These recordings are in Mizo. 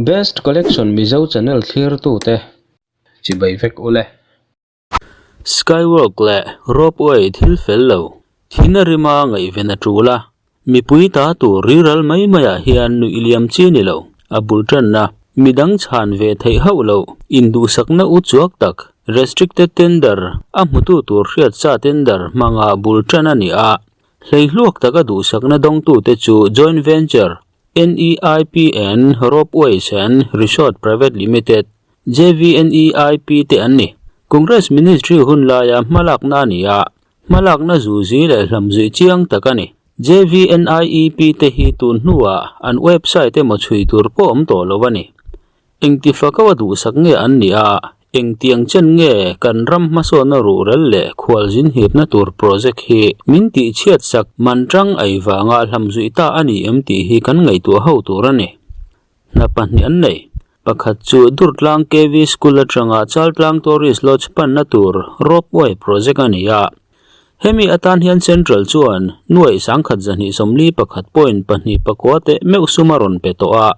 Best Collection Mizo channel thlirtute chibai vek ule. Skywalk leh Ropeway thil fel lo, thin a rima ngaihven a tul a, mipui ta tur riral mai maiah hian nuih liam chi ni lo, a bul tanna, midang chhan ve theih hauh loh, induhsakna u chuak tak, restricted tender, a hmutu tur hriatsa tender hmanga bul tan a ni a, hleihluak taka duhsakna dawngtute chu joint venture, NEIPN Ropeways and Resort Private Limited, JVNEIP te an ni. Congress Ministry hun laia hmalakna a ni a, hmalakna zuzi leh hlamzuih chiang tak a ni. JVNIEP te hi tun hnuah an website emaw chhui tur pawh awm tawh lo a ni. Engti fako a duhsak nge an nih a, engtiang chen nge kan ram hmasawnna ruhrel leh khualzin hipna tur project hi min tihchhiat sak man tang ei vanga hlamzuih ta a ni em tih hi kan ngaihtuah ho tur a ni. Hna pahnih an nei. Pakhat chu Durtlang KV School atanga Chaltlang Tourist Lodge panna tur Ropeway project a ni a. Hemi atan hian Central chuan nuaih sangkhat zahnih sawmli pakhat point pahnih pakua teh meuh sum a rawn pe tawh a.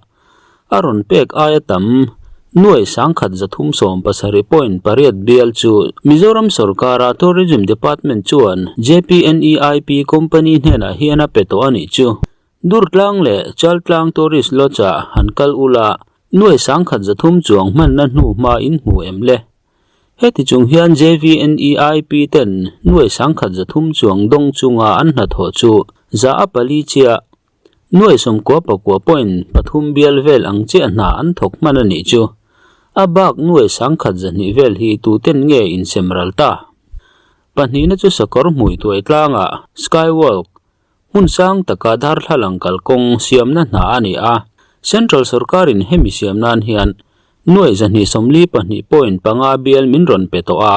A rawn pek aia tam nuai sangkhat zathum sawm pasarih point pariat bial chu Mizoram sorkara Tourism Department chuan JPNEIP company hnenah hian a pe tawh a nih chu. Durtlang leh Chaltlang Tourist Lodge-ah han kal ula nuai sangkhat zathum chuang hmanna hnu hma in hmu em le? Heti chung hian JVNEIP ten nuai sangkhat zathum chuang dawng chunga an hnathawh chu za a pali chiah Nuai sawmkua pakua pawhin pathum bial vel ang chiah hna an thawk hman a nih chu. A bak nuai sangkhat zahnih vel hi tuten nge insem ral ta? Pahnihna chu sakawr hmui tuai tlangah Skywalk, hmun sang taka darthlalang kalkawng siamna hna a ni a. Central sorkarin hemi siam nan hian nuai zahnih sawmli pahnih point panga bial min rawn pe tawh a.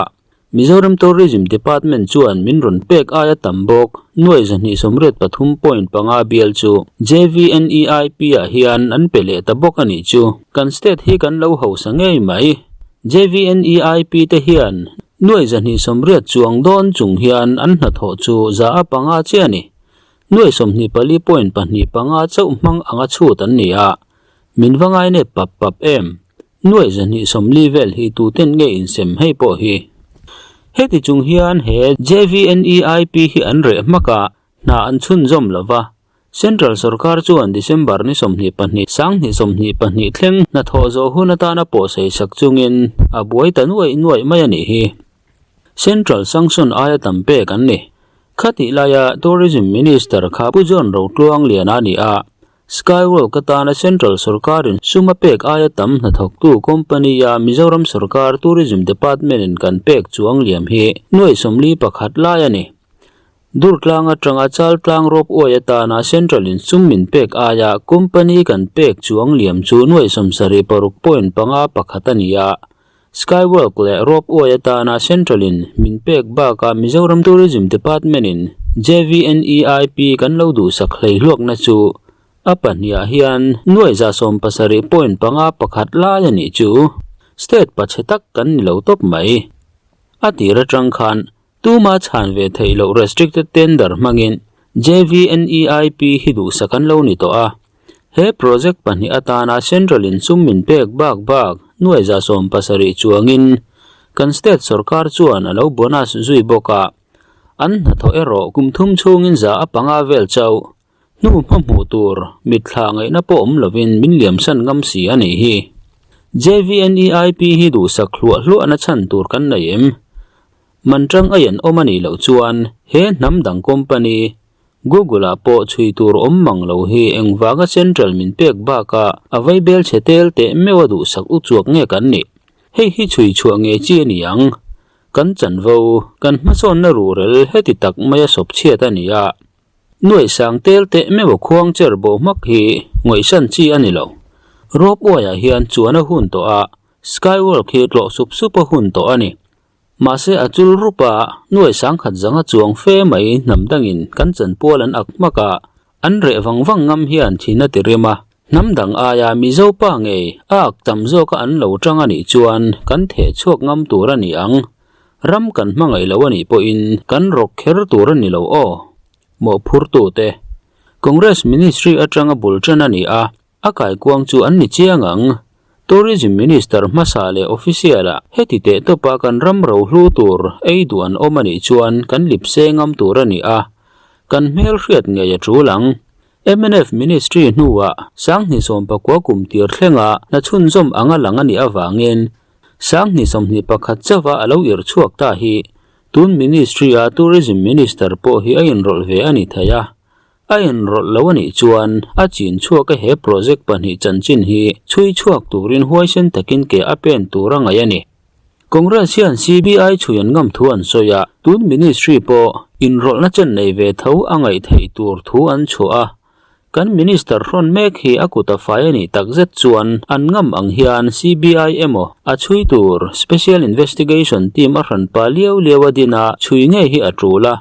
Mizoram Tourism Department chuan min rawn pek aia tam bawk nuai zahnih sawmriat pathum point panga bial chu JVNEIP ah hian an pe leh ta bawk a nih chu. Kan state hi kan lo hausa ngei mai. JVNEIP te hian nuai zahnih sawmriat chuang dawn chung hian an hnathawh chu za a panga chiah a ni. Nuai sawmhnih pali point pahnih panga chauh hmang anga chhut an ni a. Min va ngainep pap pap em? Nuai zahnih sawmli vel hi tuten nge insem hei pawh hi? Heti chung hian he JVNEIP hi an reh hmak a, hna an chhunzawm lo va. Central sorkar chuan December ni 22, sanghnih 22 thleng hnathawh zawh hun atana pawhsei sak chungin a buai ta nuaih nuaih mai a nih hi. Central sanction aia tam pek an ni. Khatih laia Tourism Minister kha Pu John Rotluang Liana a ni a, Skywalk atana Central sorkarin sum a pek aia tam hnathawktu company-a Mizoram sorkar Tourism Department-in kan pek chuang liam hi nuai sawmli pakhat lai a ni. Durtlang atanga Chaltlang ropeway atana Central-in sum min pek aia company kan pek chuang liam chu nuai sawmsarih paruk point panga pakhat a ni a. Skywalk leh ropeway atana Central-in min pek bakah Mizoram Tourism Department-in JVNEIP kan lo duhsak hleihluakna chu a pahniah hian nuai za sawm pasarih point panga pakhat lai a nih chu. State pachhe tak kan ni lo tawp mai. A tir atang khan tuma chhan ve theih loh restricted tender hmangin JVNEIP hi duhsak an lo ni tawh a. He project pahnih atana Central in sum min pek bak bak nuai za sawm pasarih chuangin kan state sorkar chuan a lo bonus zui bawk a, an hnathawh erawh kum thum chhungin za a panga vel chauh hnu hma hmuh tur mitthla ngaihna pawh awm lovin min liamsan ngam si a nih hi. JVNEIP hi duhsak hluah hluahna chhan tur kan nei em? Man tang aian awm a nih loh chuan he hnam dang company Google-ah pawh chhui tur awm mang lo hi engvanga Central min pek bakah a vaibel chhe tel teh meuh a duhsak u chuak nge kan nih? Hei hi chhui chhuah nge chi a ni ang. Kan chanvo, kan hmasawnna ruhrel heti tak maia sawp chhiat a ni a. Nuaihsang tel teh meuh a khuang cher bo hmak hi ngawihsan chi a ni lo. Ropeway-ah hian chuan a hun tawh a, Skywalk hi tlawh sup sup a hun tawh a ni. Mahse a chul rup a, nuai sangkhat zanga chuang fe mai hnam dangin kan chanpual an ak hmak a, an reh vang vang ngam hian thin a ti rim a. Hnam dang aia Mizo pa ngei a ak tam zawka an lo tang a nih chuan kan theh chhuak ngam tur a ni ang. Ram kan hmangaih lo a nih pawhin kan rawk kher tur a ni lo aw. Mawhphurtute. Congress Ministry atanga bul tan a ni a. A kaikuang chu an ni chiang ang. Tourism Minister hmasa leh official-ah heti teh tawpa kan ram rohlu tur ei duh an awm a nih chuan kan lipse ngam tur a ni a, kan hmel hriat ngei a tul ang. Mnf Ministry hnuah Sanghnih sawmpakua kum tir thlenga hna chhunzawm anga lang a nih avangin Sanghnih 21 chauha a lo irh chhuak ta hi tun Ministry-a Tourism Minister pawh hi a inrawlh ve a ni thei a. A inrawlh lo a nih chuan a chin chhuak a he project pahnih chanchin hi chhui chhuak turin huaisen takin ke a pen tur a ngaih a ni. Congress hian CBI chhui an ngam thu an sawi a, tun ministry pawh inrawlhna chen nei ve tho a ngaih theih tur thu an chhuah a. Kan minister hrawn mek hi a kut a fai a nih takzet chuan an ngam ang hian CBI emaw a chhui tur Special Investigation Team a hranpa liau liau a din a chhui ngei hi a tul a.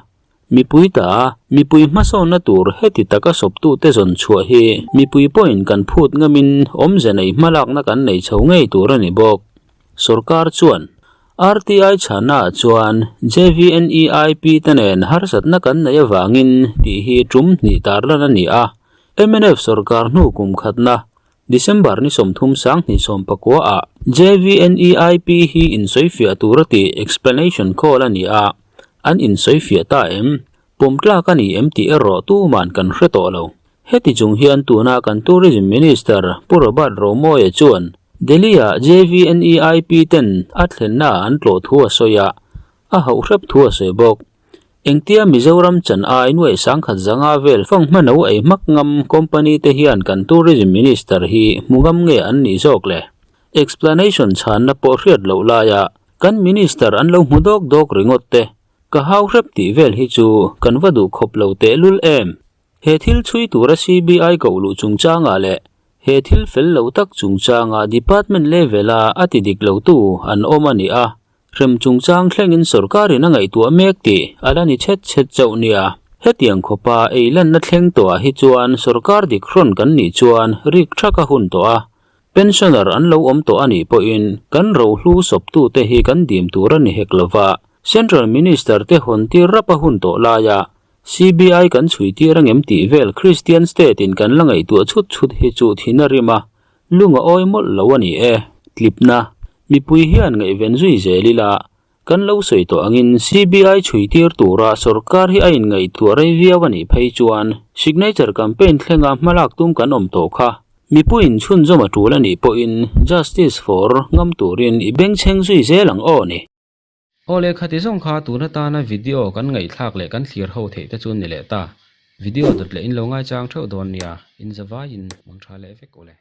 Mipui ta, mipui hmasawnna tur heti taka sawptute zawn chhuah hi mipui pawhin kan phut ngamin awmze nei hmalakna kan nei chho ngei tur a ni bawk. Sorkar chuan RTI chhannaah chuan JVNEIP te nen harsatna kan neih avangin tih hi tum hnih tarlan a ni a, mnf sorkar hnu kum khatna December ni 30 2019 ah JVNEIP hi insawifiah tur a tih explanation call a ni a, an insawifiah ta em? Pawm tlak a ni em tih erawh tuman kan hre tawh lo. Heti chung hian tuna kan Tourism Minister Pu Robert Romawia chuan Delhi-ah JVNEIP ten a thlenna ah an tlawh thu a sawi a, a hauh hrep thu a sawi bawk. Engtia Mizoram chan ai nuaih sangkhat zanga vel fang hmano ei hmak ngam company te hian kan Tourism Minister hi hmu ngam nge an nih zawk le? Explanation chhanna pawh hriat loh laia kan Minister an lo hmu dawk dawk ringawt te ka hau hrep tih vel hi chu kan va duh khawp lo tehlul em? He thil chhui tura CBI koh luh chungchangah leh he thil fel lo tak chungchangah department level-a a ti dik lotu an awm a ni a, hrem chungchang thlengin sorkarin a ngaihtuah mek tih a la ni chhet chhet chauh nia. Hetiang khawpa ei lanna thleng tawhah hi chuan sorkar dik hrawn kan nih chuan rik thak a hun tawh a, pensioner an lo awm tawh a nih pawhin kan rohlu sawptute hi kan dim tur a ni hek lova, Central Minister te hawn tir rap a hun tawh laia CBI kan chhui tir angem tih vel Christian state in kan la ngaihtuah chhut chhut hi chu thin a rim a, lung a awi mawlh lo a ni e. Tlipna, Mipui hian ngaihven zui zel ila, kan lo sawi tawh angin CBI chhui tir tura sorkar hi a inngaihtuah rei viau a nih phei chuan signature campaign thlenga hmalak tum kan awm tawh kha. Mipuiin chhunzawm a tul a nih pawhin Justice for ngam turin i bengchheng zui zel ang aw ni. Aw leh khati zawng kha tun atana video kan ngaihthlak leh kan thlir ho theih te chu ni leh ta. Video dawt leh in lo ngaichang theuh dawn nia, in zavaiin mang tha leh vek u le.